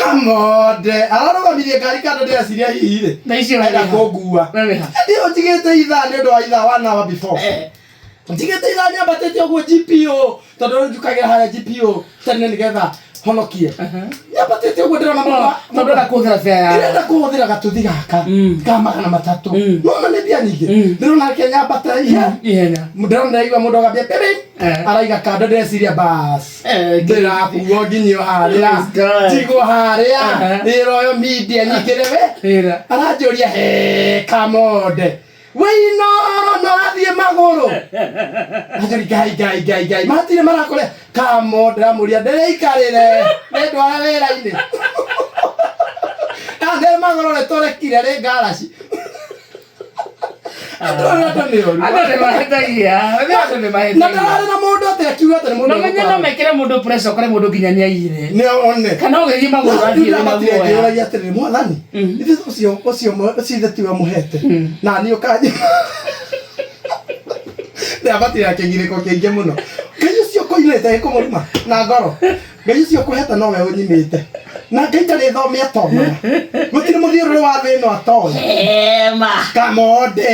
Kamonde ararũgamirie ngari kando, ndĩreciria hihi rĩ Thaa icio enda wĩ ha? kũngua. We wĩ ha? Ndio njigĩte ithaa nĩ ũndũ wa ithaa, 1 hour before. Njigĩte ithaa nyambatĩte ũguo GPO, tondũ rĩu njukagĩra harĩa GPO tene nĩgetha honokie. Nyambatĩte ũguo ndĩrona mũndũ Tondũ enda kũhũthĩra fare ya ndĩrenda kũhũthĩra gatuthi gaka ka 300. Nona nĩ mbia nyingĩ. Ndĩrona reke nyambate ihe ihenya. Ndĩrona ndĩraigua mũndũ agambia bibi araiga kando, ndĩreciria bas ndĩrakuo nginyio harĩa Praise God. njigwo harĩa wĩra ũyũ media nyingĩre we. Wĩra. Aranjũria, "He Kamonde, wĩinoro no athiĩ magũrũ?" Anjũri, "Ngai, Ngai, Ngai, Ngai, matirĩ marakũrĩa." Kamonde ndĩramũria, "Ndĩrĩikarĩre nĩndware wĩra-inĩ? Ah, nĩ magũrũ rĩtũrĩkire rĩ ngaraci." Andũ arĩa andũ nĩ oru. Andũ nĩ mahĩtagia. Andũ nĩ Na mahĩtagia. ndararĩ na mũndũ atĩ akiuga atĩ nĩ mũndũ Na menye no ũgũtwara. mekĩre mũndũ pressure, ũkore mũndũ nginya nĩ aiyire. Nĩ one. Kana ũgĩthiĩ magũrũ athiĩ wĩna guoya. Ngĩũragia atĩrĩrĩ, "Mwathani, ithe ũcio ũcio ũcio ithe tiwe mũhete na niĩ ũkanyi ndĩrabatire kĩgirĩko kĩingĩ mũno. Ngai ũcio kũinĩte ĩkũmũruma na ngoro. Ngai ũcio ũkũhete nowe ũnyimĩte, na Ngai ndarĩ thome atomaga, gũtirĩ mũthiũrũrĩ wa thĩ ĩno atoĩ." Ema. Kamonde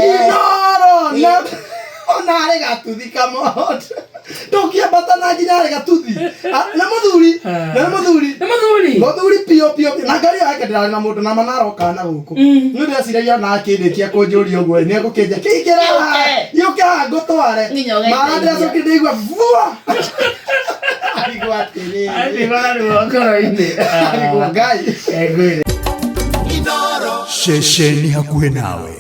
inoro na ona arĩ gatuthi. Kamonde ndũngĩambata na nginya arĩ gatuthi. Ah, na mũthuri, na nĩ mũthuri. Nĩ mũthuri. Mũthuri pio pio pio. Na ngari yake ndĩrarĩ na mũndũ na manaroka na gũkũ. Nĩ ndĩreciragia ona akĩrĩkia kũnjũria ũguo nĩ egũkĩnja kĩingĩra Gĩũke. gĩũke haha ngũtware. Nginya ũgeteithia. Mara ndĩracokire ndĩigua vua, arigwo atĩrĩrĩ. Arigwo na ruo ngoro-inĩ. Arigwo Ngai. Ngwĩre. Ceceni hakuhĩ nawe.